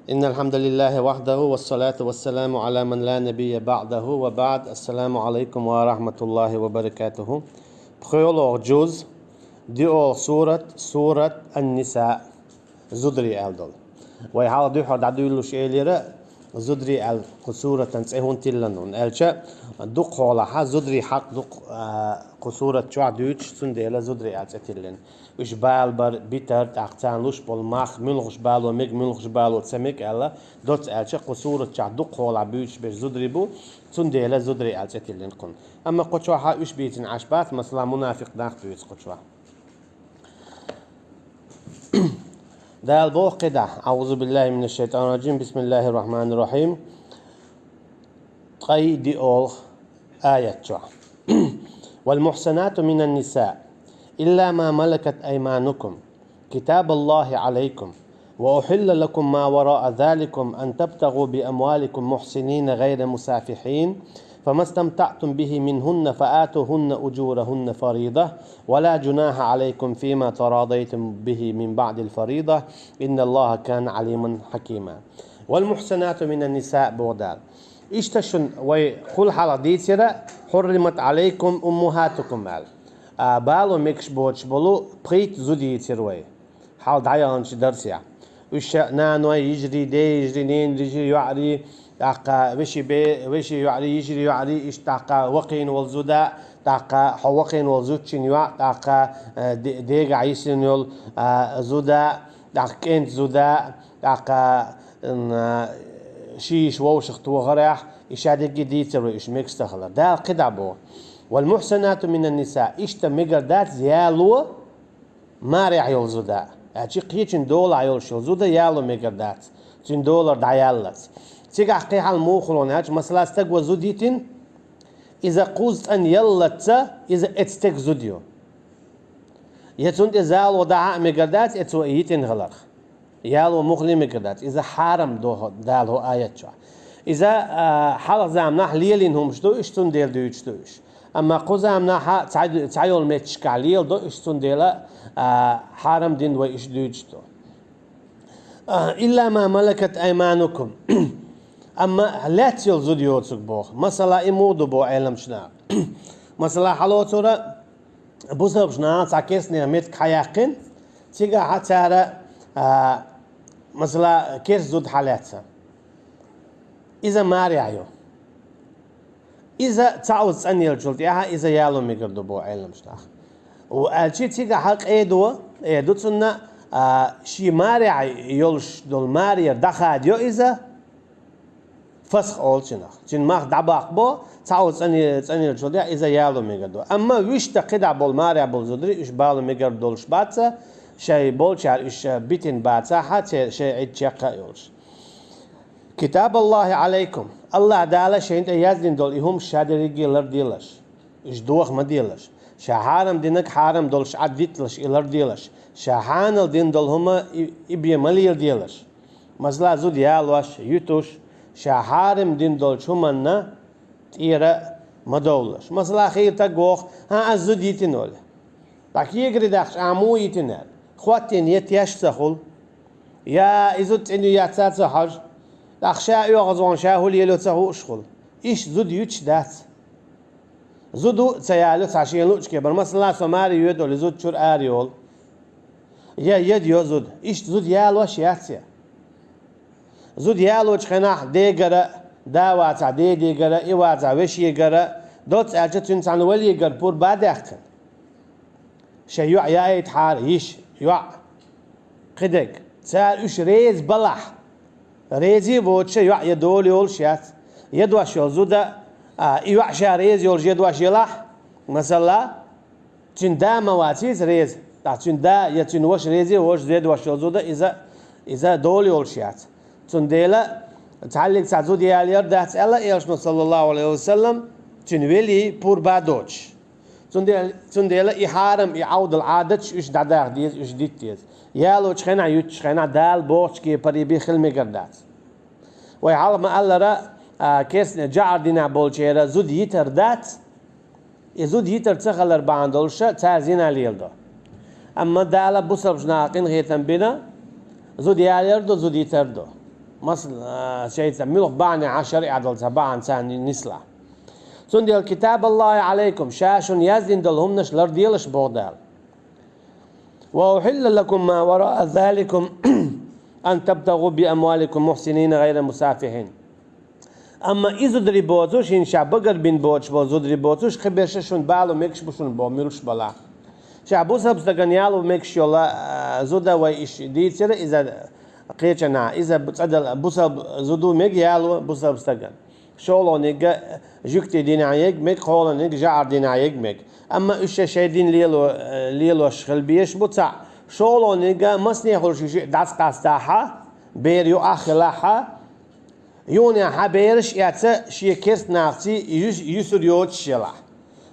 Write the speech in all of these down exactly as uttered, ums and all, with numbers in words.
إن الحمد لله وحده والصلاة والسلام على من لا نبي بعده وبعد. السلام عليكم ورحمة الله وبركاته. ПхоьалогӀа жуз, диъолгӀа сурат, сурат Ан-Ниса, зударий аьлла дола. Вай хьалха духхьал дӀадуьйлалуш элира, зударий аьлла кху суратан цӀе хӀунда тиллина, аьлча, дукхахьолахьа зударий хьакъ ду, а, кху сурат чохь дуьйцуш, цундела зударий аьлла цӀе тиллина. Уьш бала бар, битар, тӀаккха царна луш болу мах, муьлхаш бало мега, муьлхаш бало ца мега аьлла, доцца аьлча, кху сурат чохь дукхахьолахь буьйцуш берш зударий бу, цундела зударий аьлла цӀе тиллина кхунна. Амма кху чохьа уьш бийцина Ӏаш бац, масала, мунафикъ нах буьйцу кху чохь. Дала боху кхидӀа: أعوذ بالله من الشيطان الرجيم. بسم الله الرحمن الرحيم. Ткъе диъолгӀа аят чохь. والمحصنات من النساء إلا ما ملكت أيمانكم كتاب الله عليكم وأحل لكم ما وراء ذلكم أن تبتغوا بأموالكم محصنين غير مسافحين فما استمتعتم به منهن فآتوهن أجورهن فريضة ولا جناح عليكم فيما تراضيتم به من بعد الفريضة إن الله كان عليما حكيما. والمحصنات من النساء боху Дала. Иштта шуна вай кхул хьалха дийцира, حرمت عليكم أمهاتكم аьлла. А, бало мегаш боцуш болу пхийтта зуда йийцира вай хьалха дӀаяханчу дарсехь. Уьш ша наной, йижарий, ден йижарий, ненан йижарий, йоӀарий, тӀаккха вешин бе-, вешин йоӀарий, йижарий йоӀарий, иштта тӀаккха вакхийна волу зуда, тӀаккха хьо вакхийна волу зудчун йоӀ, тӀаккха, э, де-, дегахь йисина йолу, а, зуда, тӀаккха кӀентан зуда, тӀаккха, м, а, шиша вовшах тохарехь, и ша дерриге дийцира вай уьш мегаш ца хилар. Дала кхидӀа боху: والمحصنات من النساء, иштта мегар дац яло марехь йолу зуда. Аьлча кхечун долахь йолуш йолу зуда яло мегар дац, цуьнан долар дӀаяллалц. Цигахь кхин хьал муха хуьлу аьлча, масала, стага зуда йитина, иза кхузза цӀанъяллалц, иза эцу стеган зуда ю. Я цунна тӀе зало дахьа а мегар дац, эцо и йитина хиларх. Яло муххале мегар дац. Иза хьарам ду Дала хӀокху аят чохь. Иза, а, хьалха заманахь лелийна хӀумаш ду уьш, цундела дуьйцуш ду уьш. Амма кху заманахьа цхьа, цхьа йолу меттигашкахь леладо уьш, цундела, а, хьарам дина вай уьш дуьйцуш ду. А, إلا ما ملكت أيمانكم. Амма лаьцна йолу зуда йоцург боху. Масала, и муха ду боху Ӏеламчу наха. Масала, хьалоцура бусалбачу наха цхьа керстанех меттиг хьаяьккхина, цигахьа цара, а, масала, керста зуда хьалаьцна. Иза марехь ю. Иза цхьаъуза цӀанъеллачул тӀаьхьа иза яло мегар ду боху Ӏеламчу наха. Ву аьлчи цигахьа къедо, э, ду цунна, а, шен марехь йолуш долу марера дӀахадайо иза, фасх олу цунах. Цуьнан мах дӀабаккхабо, цхьаъуза цӀане-, цӀанъеллачул тӀаьхьа иза яло мегар ду. Амма вуьшта кхидӀа болу марехь болу зударий, уьш бало мегар долуш бац, шайн болчара уьш битина бацахьа, церан шайн Ӏидда чекх а йолуш. كتاب الله عليكم. АллахӀ Дала шайна тӀе яздина долу и хӀумаш ша дерриге ларделаш. Уьш доха ма делаш. Ша хьарам динарг хьарам долуш Ӏад дитталаш и ларделаш. Ша хьанал дина долу хӀума и, и бен ма леладелаш. Масала, зуда ялош, юьтуш, ша хьарам дина долчу хӀуманна тӀера ма довлалаш. Масала, хийра стаг воху, хӀан, ас зуда йитина олий. Ткъа кегари даьккхича, ахь муха йитина аьлла. ХӀоттийна я теш ца хуьлу, я и зуда цӀена ю, яц а ца хьожу. ТӀаккха ша оьгӀазвахана ша хӀун лелайо ца хууш хуьлу. Иштта зуда юьтуш дац. Зуда ца ялайо цхьа шена луъучу кепара. Масала, со маре йоьду олий, зуда чуьра ара йолу. Я яда йо зуда. Иштта зуда ялош яц я. Зуда ялочу хенахь дегара, да вацахь дедегара, и вацахь вешегара, доцца аьлча цуьнан цхьана валегара пурба а даьккхина. Шайн йоӀ яийтахьара, йиша, йоӀ, кхидерг. Цара уьш реза балахь, реза а воцуш, шайн йоӀ я дола йолуш яц. Ядош йолу зуда, а, и йоӀ ша реза йолуш ядош елахь, масала, цуьнан да ма вац иза реза. ТӀаккха цуьнан да я цуьнан ваша реза а воцуш, ядош йолу зуда иза, иза дола йолуш яц. Цундела цхьаллиг цхьа зуда ялаяр дац аьлла Элчано, саллаллаху Ӏалайхи ва саллам, цуьнан велий пурба а доцуш. Цундела, цундела и хьарам, и Ӏовдал Ӏадаташ уьш дӀадаха деза, уьш дита деза. Ялочу хенахь, юьтучу хенахь Дала бохучу кепаре бен хила мегар дац. Вай хьалха ма-аллара, а, керстане жӀар динехь болчеран зуда йитар дац, и зуда йитар ца хилар бахьана долуша цара зина леладо. Амма Дала бусалбачу наха къинхетам бина, зуда ялаяр ду, зуда йитар ду. Масала, а, шайца муьлха бахьане а шарӀа долча бахьанца нислахь. Цундела كتاب الله عليكم, ша шуна яздина долу хӀуманаш ларделаш боху Дала. وأحل لكم ما وراء ذلكم أن تبتغوا بأموالكم محصنين غير مسافحين. Амма и зударий боцуш, хӀинца ша багар бина боцуш болу зударий боцуш, кхиберш шуна бала мегаш бу шуна боху муьлш балахь. Ша бусалба стагана яло мегаш йолу, а, зуда вай иштта дийцира, иза кхечанхьа, иза цӀа дала бусалба зуда мега яло бусалба стагана. ШолгӀаниг жуьгтий динехь ега мега, кхоалгӀаниг жӀар динехь ега мега. Амма уьш шайн дин лело, лелош хила безаш бу цхьаъ. ШолгӀаниг массанхьа хуьлуш шиъ дӀасакъастахь, бер юкъахь хилахь, юханехьа бераш эцна шен керста нахаца юс-, юьсур йоцуш елахь.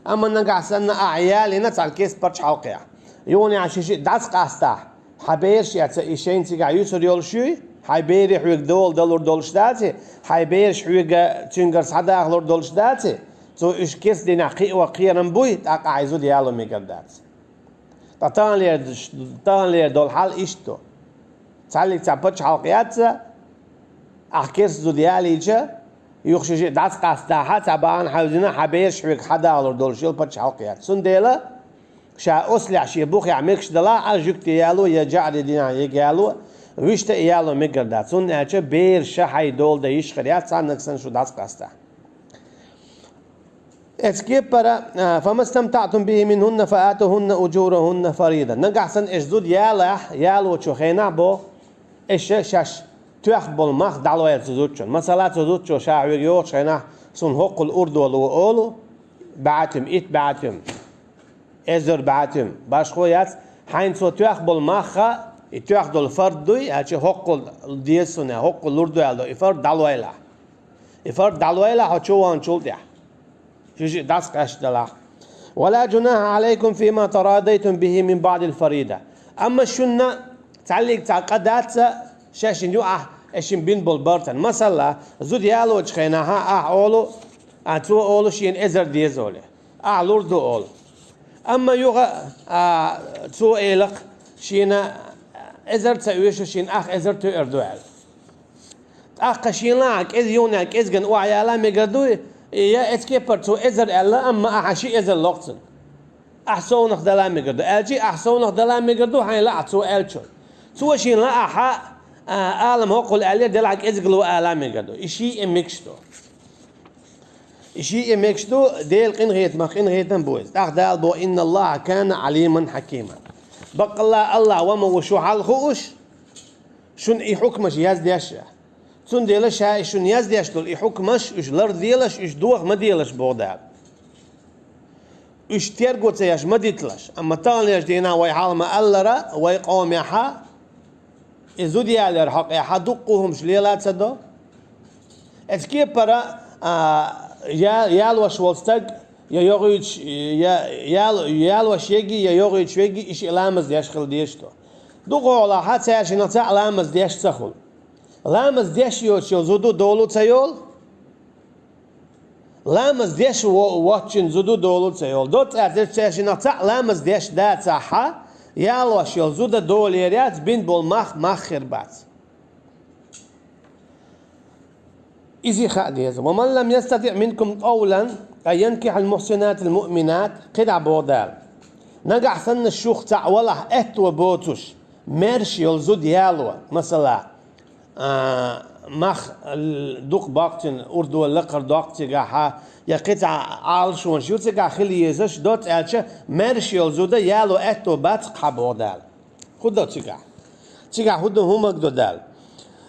Амма нагахь санна ахь ялийна цхьана керста пачхьалкхехь, юханехьа шиъ дӀасакъастахь, хьан бераш эцна и шайна цигахь юьсур йолуш юй, хьайн берийн хьоьга дола далур долуш даций, хьайн бераш хьоьга цуьнгара схьадахалур долуш даций, цо уьш керста динехь кхио кхерам буй, тӀаккха ахь и зуда яло мегар дац. Ткъа таханлера, таханлера долу хьал иштта ду. Цхьаьллиг цхьа пачхьалкх яц, ахь керста зуда ялийча, юха шиъ дӀасакъастахь, цхьа бахьана хьаьвзина, хьан бераш хьоьга схьадахалур долуш йолу пачхьалкх яц. Цундела ша оццулехь шен бухехь мегаш далахь а жуьгтий яло я жӀарийн динехь ега яло, вуьшта и яло мегар дац. ХӀунда аьлча бераш хьайн дола дан йиш хир яц, цхьаннаг санна шу дӀасакъастахь. Эцу кепара, а, فما استمتعتم به منهن فآتوهن أجورهن فريضة. Нагахь санна аша зуда ялахь, ялочу хенахь боху, аша шаьш тоьхна болу мах дӀалойла цу зудчунна. Масала, цу зудчо ша хьоьга йогӀучу хенахь, суна хӀоккхул урдо ло олу, бӀе туьма, итт бӀе туьма, эзар бӀе туьма, башхо яц, хьайна цо тоьхна болу мах, и тоьхна долу фард дуй, аьлча хӀоккхул деза суна, хӀоккхул лур ду аьлла, и фард дӀалойла. И фард дӀалойла хьо чу ваханчул тӀаьхьа, шиъ дӀасакъаьсташ далахь. ولا جناح عليكم فيما تراضيتم به من بعد الفريضة. Амма шуна цхьаьллиг цхьа къа дац, шаьшшинна юкъахь аша шуна бина болу барт. Масала, зуда ялочу хенахь ахь олу, а, цо олу шена эзар деза олий, ахь лур ду олу. Амма юха, а, цо элакх шена эзар ца оьшу, шена ахь эзар тоьар ду аьлла. ТӀаккха шена ахь кӀез-, юханехьа кӀезиган охьаяла мегар дуй, я эцу кепара цо эзар аьлла, амма ахьа ши эзар локху цунна. Ахь совнах дала мегар ду. Аьлча ахь совнах дала мегар ду, хьайна лаахь цо аьллачун. Цо шена лаахь, а, алам хӀоккхул аьллера, делахь кӀезигалла ала мегар ду. И шиъ а мегаш ду. И шиъ а мегаш ду, Делан къинхетамах къинхетам бу иза. ТӀаккха Дала боху: إن الله كان عليما حكيما. Баккъалла АллахӀ ва ма ву шу хьал хууш, шуна и хьукмаш яздеш а. Цундела ша и шуна яздеш долу и хьукмаш, уьш ларделаш, уьш доха ма делаш боху Дала. Уьш терго ца еш ма диталаш. Амма таханлерчу дийнахь вай хьалха ма-аллара, вай къомехьа, и зуда ялор хьокъехьа дуккха хӀумаш лела ца до. Эцу кепара, а, я-, ялош волу стаг, я йогӀуьйтуш, я ял-, ялош еги, я йогӀуьйтуш веги, и шиъ ламаз деш хила дезаш ду. Дукхахьолахьа цаьршиннах цхьаъ ламаз деш ца хуьлу. Ламаз деш йоцуш йолу зуда долу ца йолу. Ламаз деш во-, воцчун зуда долу ца йолу. Доцца аьлча цаьршиннах цхьаъ ламаз деш дацахьа, ялош йолу зуда долу яр яц, бина болу мах, мах хир бац. Иза хаа деза. ومن لم يستطع منكم طولا أن ينكح المحصنات المؤمنات, кхидӀа боху Дала. Нагахь санна шух цхьаъ валахь аьтто боцуш, маьрша йолу зуда яло, масала, а, мах л-, дукха боккху цуьнан, урдо лакхара доккху цигахьа, я кхин цхьа Ӏалашонаш ю цигахь хила езаш, доцца аьлча, маьрша йолу зуда яло аьтто бац кхидӀа боху Дала. ХӀун до цигахь? Цигахь хӀун до, хӀун магадо Дала?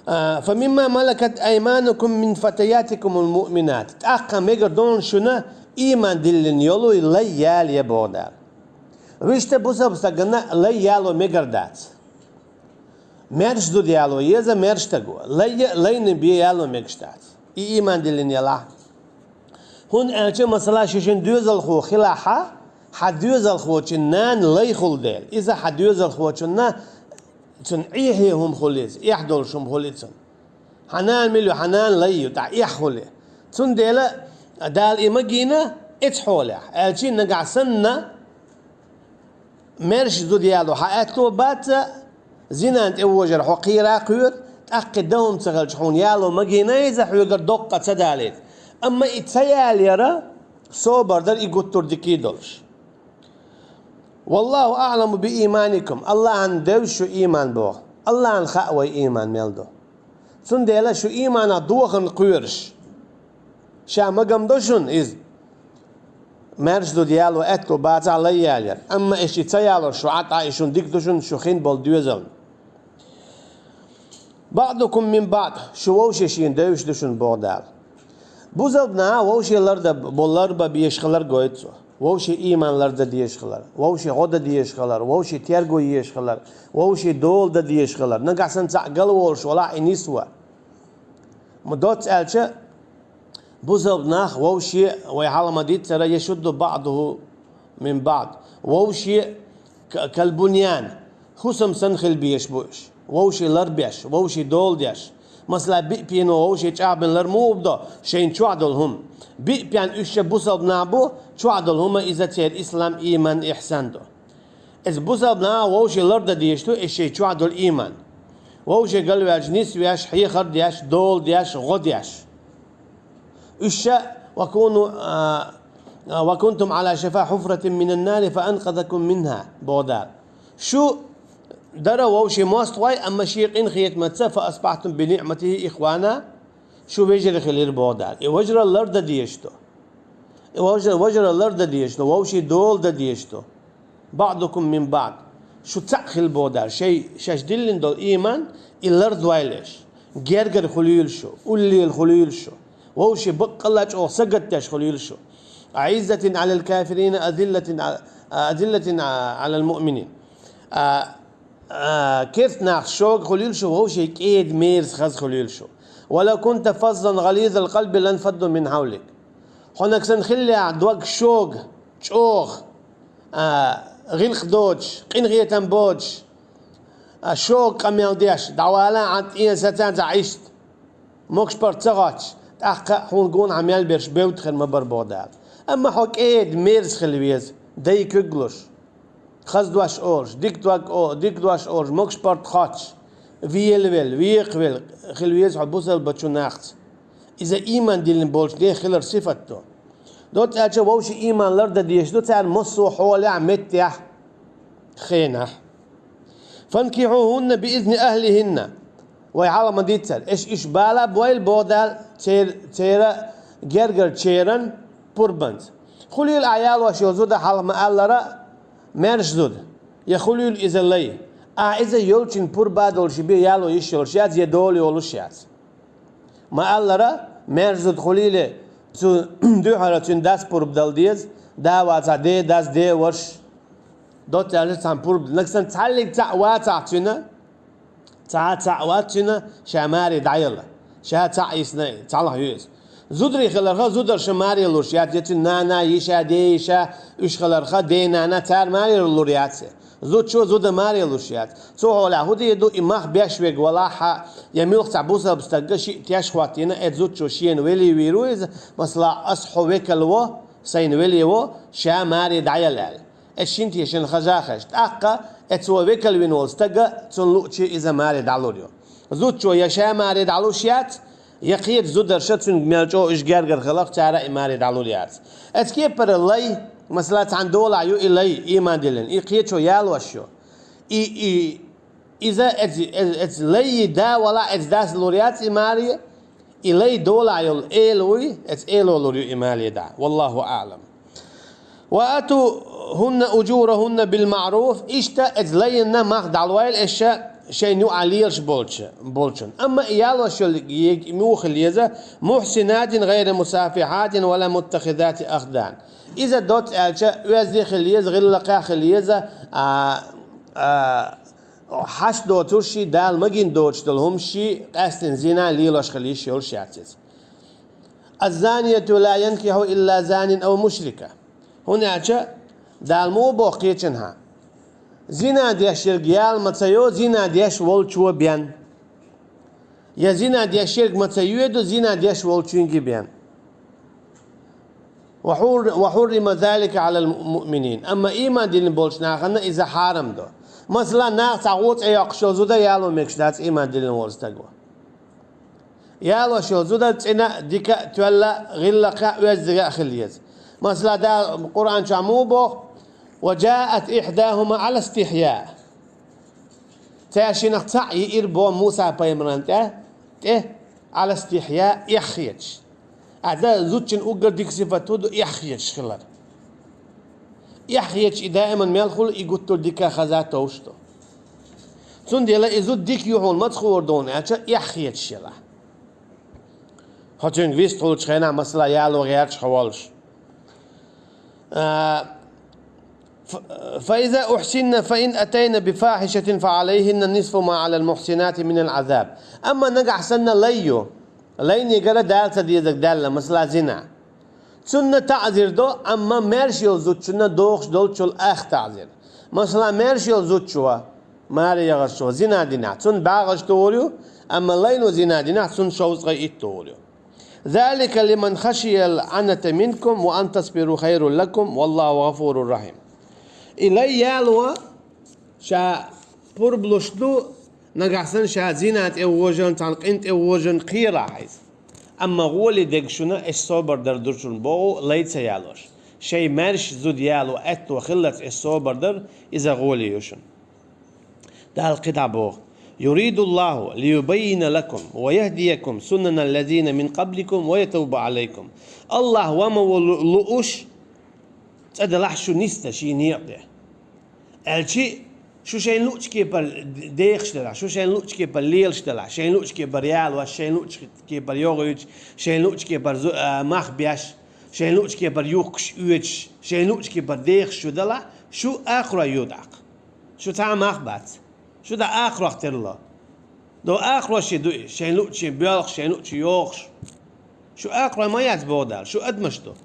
А, فمما ملكت أيمانكم من فتياتكم المؤمنات. ТӀаккха мегар ду шуна ийман диллина йолу лай яле боху Дала. Вуьшта бусалба стагана лай яло мегар дац. Маьрша зуда яло еза маьрша стаго. Лай, лайна бен яло мегаш дац. И ийман диллина ялахь. ХӀунда аьлча, масала, ши шина доьзалхо хилахьа, хьан доьзалхочун нана лай хула дела. Иза хьан доьзалхочунна, цунна Ӏехье хӀума хула иза, эхь долуш хӀума хула иза цунна. Хьан нана мила ю, хьан нана лай ю, тӀаккха эхь хула. Цундела Дала и магийна эцу хьолехь. Аьлча нагахь санна, маьрша зуда яло хьан аьтто бац, зинан тӀе вожар хьо кхера а кхоьру, ТӀаккха дан хӀума ца хилча, хьуна яло ма гина иза, хьоьгара доккха ца далийта. Амма и ца ялаяр собар дар, и гуттар дика долаш. «Валлаху аӀламу би ийманикум». Аллахьна девза шун ийман боху. Аллахьна хаьа вай ийман мел ду. Цундела шун ийманах дохарна кхоьруш. Ша магам до шуна иза. Маьрша зуда яло аьтто бацахь лай ялаяр. Амма и ши ца ялош шу Ӏа тӀа, и шуна дика ду шуна, шу хин болу доьзална. «БаӀдукум мин баӀд», шу вовше шена девзаш ду шуна, боху Дала. Бусалба наха вовше ларда-, бо-, ларба безаш хилар гойту цо. Вовше ийман ларда дезаш хилар. Вовше гӀо дан дезаш хилар. Вовше терго езаш хилар. Вовше дола дан дезаш хилар. Нагахь санна цхьаъ гал волуш валахь, и нисво. Ма доцца аьлча, бусалба нах вовше, вай хьалха ма-дийццара, «яшудду баӀдуху мин баӀд». Вовше к-, калбуньян, хӀусам санна хила безаш бу уьш. Вовше ларбеш, вовше дола деш. Масала, биъ пено вовше чӀагӀбина лар муха бу до, шайна чохь долу хӀума. Биъ пен уьш ша бусалба нах бу, чохь долу хӀума иза церан ислам, ийман, ихсан ду. Иза бусалба наха вовше лардан дезаш ду, иза шайн чохь долу ийман. Вовше галваьлча нисвеш, хьехар деш, дола деш, гӀо деш. Уьш ша: «Ва куну, а, а, ва кунтум Ӏала шафа хьуфратин минан нари фа анкъазакум минха», боху Дала. Шу дара вовше мостагӀой, амма шен къинхетамца, «фа асбахьтум би ниӀматихи ихвана», шу вежарий хилира, боху Дала. И вежаралла лардан дезаш ду. И вежа-, вежаралла лардан дезаш ду, вовше дола дан дезаш ду. «БаӀдукум мин баӀд». Шу цхьаъ хила, боху Дала, шай, шаьш диллина долу ийман, и лардойла аша. Гергара хуьлийла шу, уллера хуьлийла шу. Вовше баккъалла чӀогӀа сагатдеш хуьлийла шу. «АӀиззатин Ӏалал кафирина, азиллатин Ӏа-, азиллатин Ӏа-, Ӏалал муъминин». А, а, керста нах шога хуьлийла шу, вовше кӀеда, мерза, хаза хуьлийла шу. «Ва лав кунта фаззан гӀализал къалби ланфадду мин хьавлик». Хьо нагахь санна хиллехь дог шога, чӀогӀа, а, гӀиллакх доцуш, къинхетам боцуш, а, шога къамел деш, дӀавала Ӏан тӀе сацан цхьа иштта. Могуш-паргӀат ца хоттуш, тӀаккха хьуна гонахьа мел берш бевдда хир ма бара, боху Дала. Амма хьо кӀеда, мерза хила веза, дай куьг луш, хаза дош олуш, дика дог о-, дика дош олуш, могуш-паргӀат хоттуш, велавелла, векхавелла хила веза хьо бусалбачу нахаца. Иза ийман диллина болчу нехан хилар сифат ду. Доцца аьлча, вовше ийман лардан дезаш ду царна массо а хьолехь, меттехь, хенахь. «Фанкихьухунна би изни ахлихинна». Вай хьалха ма-дийццара, аша уьш бала бойла, боху Дала, цер-, церан гергарчеран пурбанца. Хуьлийла ахь ялош йолу зуда, хьалха ма-аллара, маьрша зуда, я хуьлийла иза лай. Ахь иза йолчун пурба долуш бен яло йиш йолуш яц, я дола йолуш яц. Ма-аллара, маьрша зуда хуьлийла, цу дуьхьара цуьнан дас пурба дала деза, да вацахь, ден дас, ден ваша. Доцца аьлча, цхьана пурба, нагахь санна цхьаллиг цхьаъ вацахь цуьнан, цхьа а цхьаъ вац цуьнан ша маре дӀаяла. Ша цхьаъ йисна, цхьалха ю иза. Зударий хиларха, зударша маре луш яц, я цуьнан нана, йиша, ден йиша, уьш хиларха, ден нана, цара маре лур яц. Зудчо зуда маре луш яц. Цу хьолехь хӀун дийр ду, и мах беш верг валахь а, я муьлхха цхьа бусалба стагга шиъ теш хӀоттийна, эцу зудчо шена велий вийр ву иза, масала, ас хьо векал во, сайна велий во, ша маре дӀаяла аьлла. Эцу шина тешан хаза хезча, тӀаккха эцо векал вина волу стага, цунна луъуче иза маре дӀалур ю. Зудчо я ша маре дӀалуш яц, я кхечу зударша, цуьнга мел чӀогӀа уьш гергара хиларх, цара и маре дӀалур яц. Эцу кепара лай, масала, цхьана долахь ю и лай, ийман диллина, и кхечо ялош ю. И, и, иза эцу, эцу, эцу лайи да валахь, эцу дас лур яц и маре, и лай долахь йолу эла вуй, эцу эло лур ю и маре дӀа. Валлаху аӀлам. «Ва атухунна ужурахунна бил маъруф», иштта эцу лайна мах дӀалойла аша шайна юкъахь лелаш болчу, болчун. Амма и ялош йолу ег-, муха хила еза: «мухсинатин гӀайра мусафихьатин ва ла муттахизати ахдан». Иза доцца аьлча, оьзда хила еза, гӀиллакхехь хила еза, а, а, хьашт доцурш, Дала магийна доцуш долу хӀумаш, къаьстина зина лелош хила йиш йолуш яц иза. «Аз-занияту ла янкихьу илла занин ав мушрика». ХӀунда аьлча Дала муха боху кхечанхьа: «Зина деш ерг яла ма ца йо, зина деш волчо бен». Я зина деш ерг ма ца йоьду, зина деш волчуьнга бен. «Ва хьур-, ва хьуррима залика Ӏалал муъминин». Амма ийман диллина болчу нахана иза хьарам ду. Масала, наха цхьа гӀо цӀе йоккхуш йолу зуда яло мегаш дац ийман диллина волу стаго. Ялош йолу зуда цӀена а, дика а, тоьлла а, гӀиллакхехь а, оьздангаллехь а хила еза. Масала, Дала Къуръан чохь муха боху: «وجاءت إحداهما على استحياء». Цаьршиннах цхьаъ йиира боху Муса-пайхамарна тӀе, тӀе, على استحياء, эхь хеташ. Ада зудчун уггар дика сифат хӀун ду, эхь хеташ хилар. Эхь хеташ и даиман мел хуьлу, и гуттар а дика хаза товш ду. Цундела и зуда дика ю хьуна, маца хуур ду хьуна аьлча, эхь хеташ елахь. Хьо цуьнга вистхуьлучу хенахь, масала, яло гӀерташ хьо волуш. А, ф-, «فإذا أحصن فإن أتين بفاحشة فعليهن نصف ما على المحصنات من العذاب». Амма нагахь санна лай ю, лайнегара Дала ца дезарг даьлла, масала, зина. Цунна таӀзир до, амма маьрша йолу зудчунна дохуш долчул ах таӀзир. Масала, маьрша йолу зудчо, маре яхарчо, зина динехь, цунна бӀе гӀаш тухур ю, амма лайно зина динехь, цунна шовзткъе итт тухур ю. «ذلك لمن خشي العنة منكم وأن تصبروا خير لكم والله غفور رحيم». И лай яло ша пурба луш ду, нагахь санна ша зина тӀе вожан, цхьана къин тӀе вожан кхерахь иза. Амма гӀоле дерг шуна, аш собар дар ду шуна боху, лай ца ялош. Шайн маьрша зуда яло аьтто хиллалц аш собар дар, иза гӀоле ю шуна. Дала кхидӀа боху: «يريد الله ليبين لكم ويهديكم سنن الذين من قبلكم ويتوب عليكم». АллахӀ ва ма ву лу-, лууш, цӀа делахь шу нисдан шен некъа тӀе. Аьлчи, шу шайн луъучу кепара дехаш делахь, шу шайн луъучу кепара лелаш делахь, шайн луъучу кепара ялош, шайн луъучу кепара йогӀуьйтуш, шайн луъучу кепара зу-, а, мах беш, шайн луъучу кепара юхкуш оьцуш, шайн луъучу кепара дехаш шу делахь, шу акхарой ю тӀаккха. Шу цхьа а мах бац. Шу дӀа акхарох терло. До акхаро ши ду и, шайн луъучу шен боьлхуш, шайн луъучу йогӀуш. Шу акхарой ма яц, боху Дала, шу адамаш ду.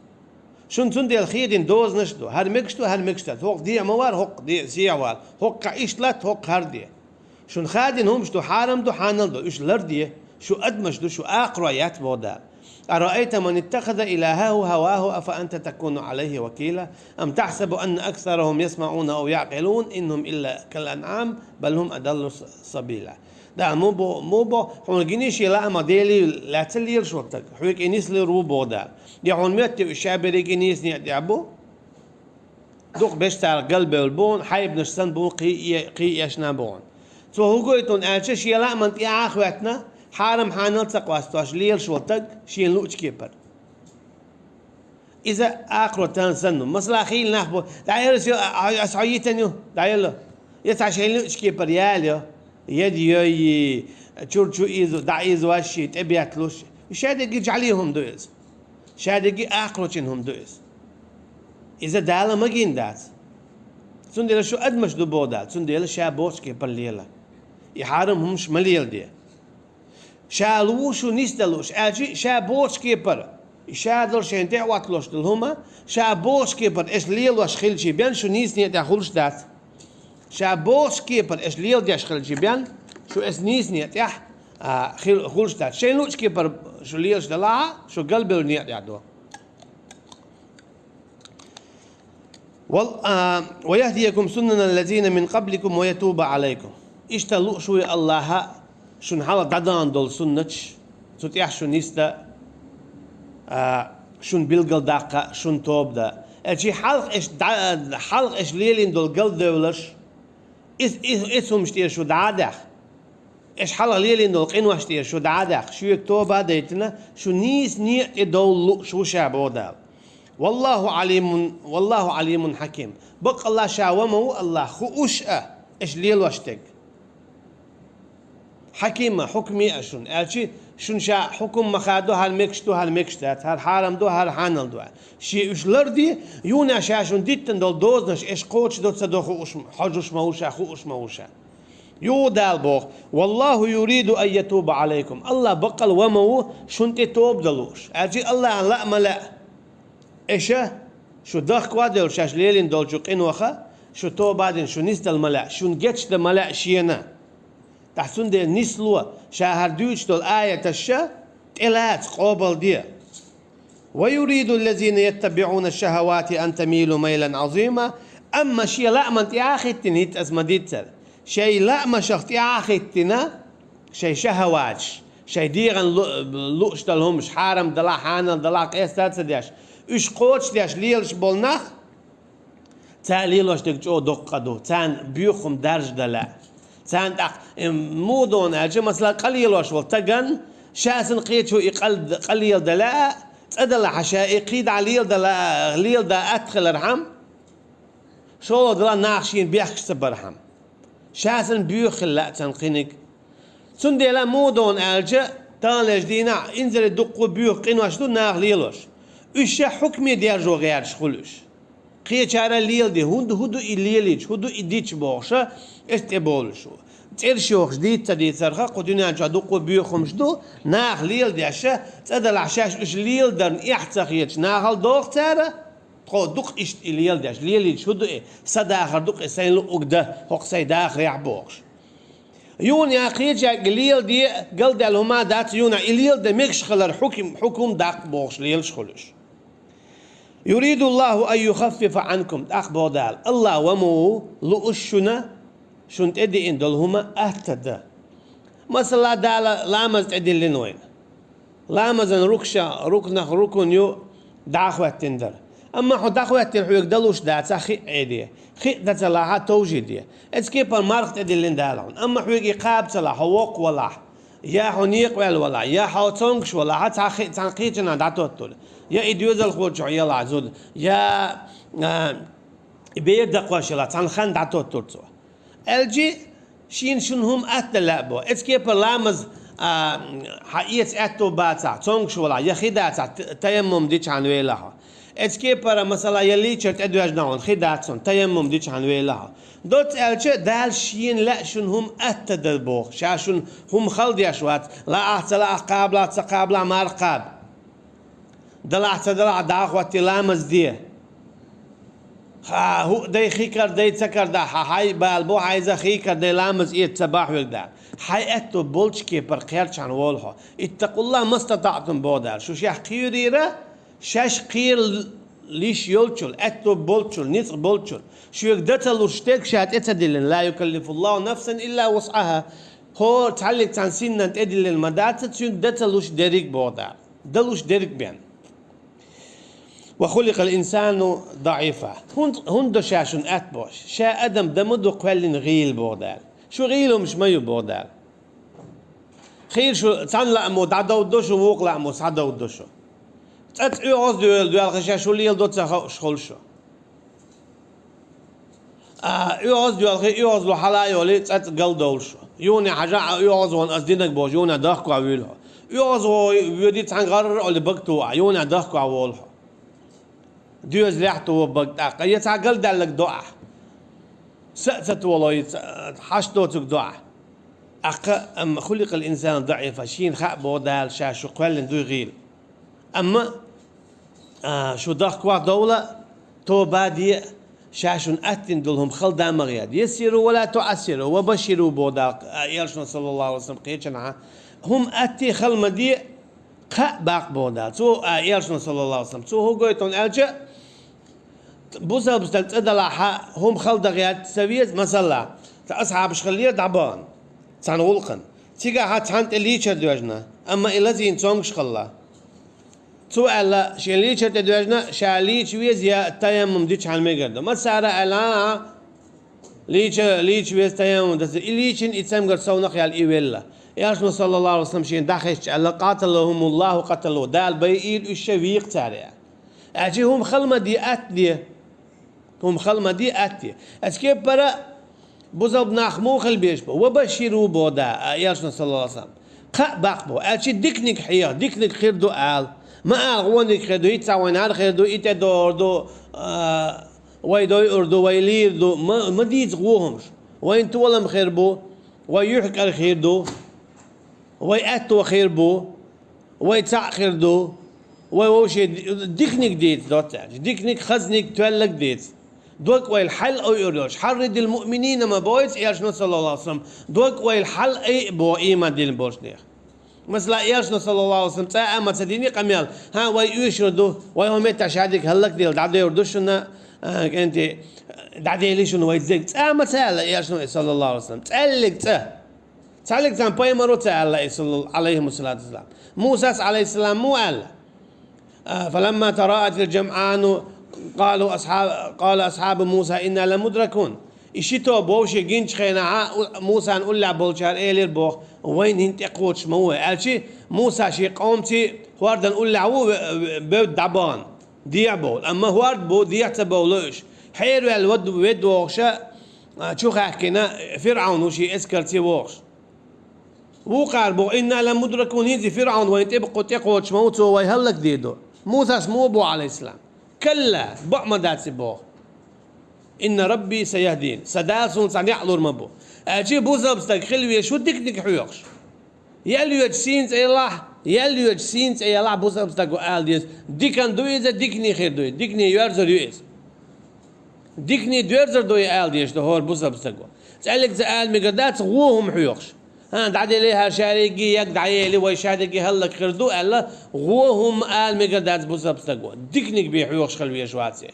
Шуна цундела хедина дозанаш а ду. ХӀара мегаш ду, хӀара мегаш дац. ХӀокху дехьа ма вара, хӀокху де-, сехьа вала. ХӀокху иштта латта, хӀокху хӀара де. Шуна хадийна хӀумаш ду, хьарам ду, хьанал ду. Уьш ларде. Шу адамаш ду, шу акхарой яц, боху Дала. «أرأيت من اتخذ إلهه هواه أفأنت تكون عليه وكيلا أم تحسب أن أكثرهم يسمعون أو يعقلون إن هم إلا كالأنعام بل هم أضل سبيلا». Дала муха бо-, муха бо, хьуна гиний шен лаамах Деле лаьцна лелаш волу стаг, хьоьга и нислур ву, боху Дала. Я хьуна моьтту уьш ша берриге а нийса некъа тӀехь бу? Дукха берш царах галбевлла бу хьуна, хьайбанаш санна бу хьуна, кхин э-, кхин эшна бу хьуна. Цо хӀун гойту хьуна аьлча, шен лааман тӀехьа а хӀоьттина, хьарам хьанал ца къостош лелаш волу стаг шена луъучу кепара. Иза акхаро тан санна. Масала, хийла нах бу, дӀаелла ас йо, а, а, ас хьо йитина ю, дӀаелла. Я цхьа шайн луъучу кепара яла йо, яд йой, чур чу иза, дӀаиза вашши, тӀебетталуш. Ша дерриге жӀаьлин хӀума ду иза. Ша дерриге акхарочун хӀума ду иза. Иза Дала магийна дац. Цундела шу адамаш ду, боху Дала, цундела ша бохучу кепара лела. И хьарам хӀумаш ма леладе. Ша лу шу нисдан лууш, аьлчи ша бохучу кепара. И ша долу шайн тӀе а отталуш долу хӀума, ша бохучу кепара аш лелош хилчи бен шу нийса некъа тӀехь хуьлуш дац. Ша бохучу кепара аш леладеш хилчи бен шу аш нийса некъа тӀехь, а, хил-, хуьлуш дац. Шайн луъучу кепара шу лелаш делахь а, шу галбевлла некъа тӀехь ду. Вал-, а, «ويهديكم سنن الذين من قبلكم ويتوب عليكم». Иштта лууш ву АллахӀа шуна хьалха дӀадахана долу суннаташ, цу тӀехь шу нисдан, а, шуна билгалдаккха, шуна тоба дан. Аьлчи хьалха аш дӀа-, хьалха аш лелийна долу галдевлларш, Иза, иза, иза хӀумаш тӀера шу дӀа а даьхна, аш хьалха лелийна долу къинош тӀера шу дӀа а даьхна, шуьга тоба а дайтина, шу нийса некъа тӀе довла лууш ву ша, боху Дала. «والله عليم، والله عليم حكيم». Баккъалла ша ва ма ву АллахӀ, хууш а, аш лелош дерг. Хьаким а, хьукме а шуна, аьлчи шуна ша хьукум ма хадо, хӀара мегаш ду, хӀара мегаш дац, хӀара хьарам ду, хӀара хьанал ду аьлла. Шен уьш ларде, юха ша шуна диттина долу дозанаш аш кхочушдо ца до хууш, хьожуш ма ву ша, хууш ма ву ша. Юха Дала боху: «والله يريد أن يتوب عليكم». АллахӀ баккъалла ва ма ву шуна тӀе тоба дан лууш. Аьлчи АллахӀан лаа ма лаьа. Аша, шу дахка а девлла шаьш лелийна долчу къиноха, шу тоба а дина, шу нисдала ма лаьа, шуна гечдан ма лаьа шена. ТӀаккха цундела нисло, ша хӀара дуьйцуш долу аяташ ша тӀелаца, къобалде. «ويريد الذين يتبعون الشهوات أن تميلوا ميلا عظيما». Амма шен лааман тӀе а хӀиттина, хӀинца аса ма-дийццара, шайн лаамашах тӀе а хӀиттина, шайн шахӀаваташ, шайн дегӀан лу-, лууш долу хӀумаш, хьарам далахь, хьанал далахь, къеста а ца деш, уьш кхочушдеш лелаш болу нах, цара лелош дерг чӀогӀа доккха ду, царна боьха хӀума даржадан лаьа. Царна тӀаккха, э, муха ду аьлча, масала, къа лелош волу стагана, ша санна кхечо и къа, къа леладан лаьа, цӀа далахь ша и кхидӀа леладан лаьа, леладан атта хилархьама, шолгӀа далахь нах шена бехкаш ца бархьама. Ша санна боьха хила лаьа царна кхиниг. Цундела муха ду аьлча, таханлерчу дийнахь инзаре дуккха а боьха къинош ду наха лелош. Уьш ша хьукме дерзо гӀерташ хуьлу уьш. Кхечара леладе, хӀунда, хӀун ду и лелийча, хӀун ду и дича бохуш, эс тӀебовлуш ву. ЦӀераш йохуш дийца ца дийцарх, кху дуьнен чохь дуккха а боьха хӀумаш ду, наха леладеш, цӀа далахь шаьш уьш леладарна эхь ца хеташ, нахала доху цара, тхо дукха иштта и леладеш, лелийча хӀун ду и, сан дахар ду-кх и, сайн луъург дан, хӀокху сайн дахарехь бохуш. Юна я кхечаьрга леладе, галдаьлла хӀума дац, юна и леладан мегаш хилар хьукум, хьукум даккха бохуш лелаш хуьлу уьш. «Юриду Аллаху ан юхаффифа анкум», тӀаккха боху Дала, Аллах ва ма ву, лууш шуна, шуна тӀедеана долу хӀума атта дан. Масала, Дала ламаз тӀедиллина вайна. Ламазан рукша-, рукнах рукун ю дӀа а хӀоьттина дар. Амма хьо дӀахӀоьттина хьоьга далуш дацахь хиъ Ӏеде, хиъ дан ца лахь а товжий де. Эцу кепара марха тӀедиллина Дала хьуна. Амма хьоьга и кхаба ца лахь, хьо воккха валахь, я хьо некъаваьлла валахь, я хьо цомгуш валахь, цхьа хи-, цхьана кхечанхьа дӀатоттур, я и доьзалхочохь ялахь зуда, я, а, и бер дакхош ялахь, цхьана хан дӀатоттур цо. Аьлчи, шена шуна хӀума атта дан лаьа боху. Эцу кепара ламаз, а, хьан эца аьтто бацахь, цомгуш валахь, я хи дацахь, т-, таяммум дичахьана велахь хьо. Эцу кепара, масала, я лийчар тӀедоьжна хьуна, хи дац хьуна, таяммум дичахьана велахь хьо. Доцца аьлча, Дала шена лаьа шуна хӀума атта дан боху. Ша шуна хӀума хала деш вац, лаахь ца лаахь, кхабалахь ца кхабалахь, марха кхаба. Далахь ца далахь, дӀа а хӀоттий ламаз де. Ха, хӀуъа дай, хи карадай, ца карадахь, хьан хьай бала бу, хьайза хи карадай, ламаз эца ца бахь хьоьга Дала. Хьайн аьтто болчу кепара кхерчахьана волу хьо. «Иттакъуллаха мастатаътум», боху Дала. Шу шех кхерийра, шаьш кхералуш йолчул, аьтто болчул, ницкъ болчул. Шуьга дан ца луш дерг ша тӀе ца диллина. «Ла юкаллифуллаху нафсан илла вусъаха». ХӀора цхьаллиг цхьана синнан тӀедиллина ма дац, цуьнга дан ца луш дерриг, боху Дала. Далуш дерг бен. «Ва хуликъал инсану даифа». ХӀунда, хӀунда ша шуна атта бохуш? Ша адам дан ма ду кхоьллина гӀийла, боху Дала. Шу гӀийла хӀумаш ма ю, боху Дала. Хийра шу цхьана лаамо дӀадовдо шу, вукху лаамо схьадовдо шу. ЦӀа-цӀа оьгӀаз доьлла, доьлхий ша шу леладо ца хууш хуьлу шу. А, оьгӀаз доьлхий, оьгӀазло хьала а йолий, цӀа-цӀа галдовлу шу. Юна хьажахь а оьгӀаз ван ас динарг бохуш, юна дахкахь вуьйлу хьо. ОьгӀаз вой воьдий цхьаьна гӀарра а олий, бага туху ахь, юна дахкахь волу хьо. Доьзалехь а туху бага тӀаккха. Я цхьа галдаьлларг до ахь. Са а ца толой, ца-, хьашт доцург до ахь. ТӀаккха, амма «хуликъал инсану даифа», шена хаьа, боху Дала, ша шу кхоьллина дуй гӀийла. Амма, а, шу дахкахь довла, тоба де, ша шуна аттина долу хӀума хала дан ма гӀерта. «Яссиру ва ла туӀассиру, ва башширу», боху Дала, а, элчано, саллаллаху алейхи ва саллям, кхечанхьа. ХӀума атта, хала ма де, кхаъ баккха, боху Дала. Цо, а, элчано, саллаллаху алейхи ва саллям, цо хӀун гойту аьлча, бусалба стаг цӀа далахь, хӀума хала дан гӀерта ца веза, масала, цхьа асхьабаш хиллера дӀабахана цхьана гӀуллакхана. Цигахь цхьанна тӀе лийчар доьжна, амма и лазийна цомгуш хилла. Цо аьлла, шен лийчар тӀе доьжна, ша лийча веза я таяммум дичахьана мегар ду. Массара аьлла, а, лийча, лийча веза, таяммум дац. И лийчина, и цамгар совнах яьлла, и велла. Элчано, саллаллаху алейхи ва саллям, шена дӀахезча аьлла: «Къаталахумуллаху къаталу». Дала байийла уьш, ша вийкха цара. Аьлча хӀума хала ма де, атта де. ХӀума хала ма де, атта де. Эцу кепара бусалба нах муха хила безаш бу? «Ва башширу», боху Дала, а, элчано, саллаллаху алейхи ва саллям. Кхаъ баккха, боху. Аьлча диканиг хьеха, диканиг хир ду ала. Ма ала, вониг хир ду, хӀинца вайн хӀара хир ду, и тӀедогӀур ду, а, вай дойур ду, вай лийр ду. Ма, ма дийца вон хӀумаш. Вайн толам хир бу, вай юьхькӀара хир ду, вай аьтто хир бу. Вай цхьаъ хир ду, вай вовшийн диканиг дийца доццаьрча, диканиг, хазниг, тоьллаг дийца. Дог-ойла хьал ойур йолуш, «хьарридил муъминина» ма боху элчано, саллаллаху алейхи ва саллям, дог-ойла хьал ай а боху ийман диллина болчу нехан. Масала, элчано, саллаллаху алейхи ва саллям, цкъа а ма ца дини къамел: «ХӀан, вай оьшур ду, вай хӀун меттехь шадерг хӀаллакдела дӀадевр ду шуна, а, кӀентий, дӀадели шуна вай дерг». Цкъа а ма ца аьлла элчано, саллаллаху алейхи ва саллям, цкъа аьлларг цкъа. Цхьаьллиг цхьан пайхамаро ца аьлла, и салла-, алейхимуссалату вассалам. Мусас, алейхиссалам, мо аьлла: «А, фаламма тараат аль-джамъану, къалу асхьаб-, къала асхьабу Муса инна ламудракун». И ши тоба вовший гинчу хенахь, у-, Мусан уллехь болчара элира боху: «Вайна хӀинца тӀекхочуш ма ву вай». Аьлчи, Муса шен къомций хӀордан уллехь ву ве-, ве-, бевдда дӀабахана, дехьа бовла. Амма хӀорд бу, дехьа ца бовлу уьш. Хьераваьлла вад-, ведда вогӀуша, а, чу хаьхкина, ФирӀаун ву шен эскарций вогӀуш. Вукхара боху: «Инна ламудракун», хӀинца ФирӀаун вайна тӀе-, тӀекхочуш ма ву, цо вай хӀаллакдийр ду. Мусас мо боху, алейхиссалам: «Калла, бакъ ма дац и», боху. «Инна рабби саяхдин», сан Дала суна цхьа некъ лур ма бу. Аьлчи бусалба стаг хила везаш ву диканиг хьоьхуш. Ял йоьдучу сийна цӀе ялахь, ял йоьдучу сийна цӀе ялахь, бусалба стаго ала деза: «Диканиг ду иза, диканиг хир ду иза, диканиг йоьрзур ю иза». Диканиг доьрзур ду и ала дезаш ду хӀора бусалба стаго. Цхьаьллиг ца ала мегар дац гӀо хӀума хьоьхуш. ХӀан, дӀаделе хӀара шаригге, яга дӀаели, вай шадерриге хӀаллак хир ду аьлла, гӀо хӀума ала мегар дац бусалба стаго. Диканиг бен хьоьхуш хила везаш вац и.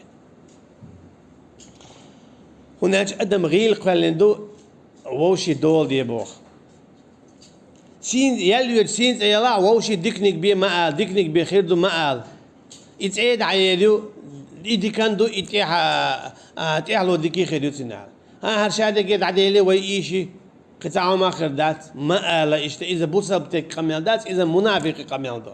ХӀунда аьлча адам гӀийла кхоьллина ду, вовшийн дола де боху. Сийна, ял йоьдучу сийна цӀе ялахь, вовшийн диканиг бен ма ала, диканиг бен хир ду ма ала. И цӀе дӀаелла ю, и диканиг ду, и тӀехь-, а, тӀехьало дика хир ю цуьнан. ХӀан, хӀара шадерриге дӀаделе вай ийши, кхин цхьа хӀума хир дац, ма ала иштта, иза бусалба стеган къамел дац, иза мунафикъийн къамел ду.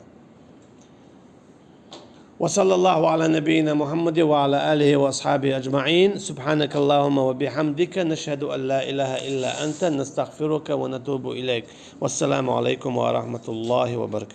وصلى الله على نبينا محمد وعلى آله وأصحابه أجمعين. سبحانك اللهم وبحمدك، نشهد أن لا إله إلا أنت، نستغفرك ونتوب إليك. والسلام عليكم ورحمة الله وبركاته.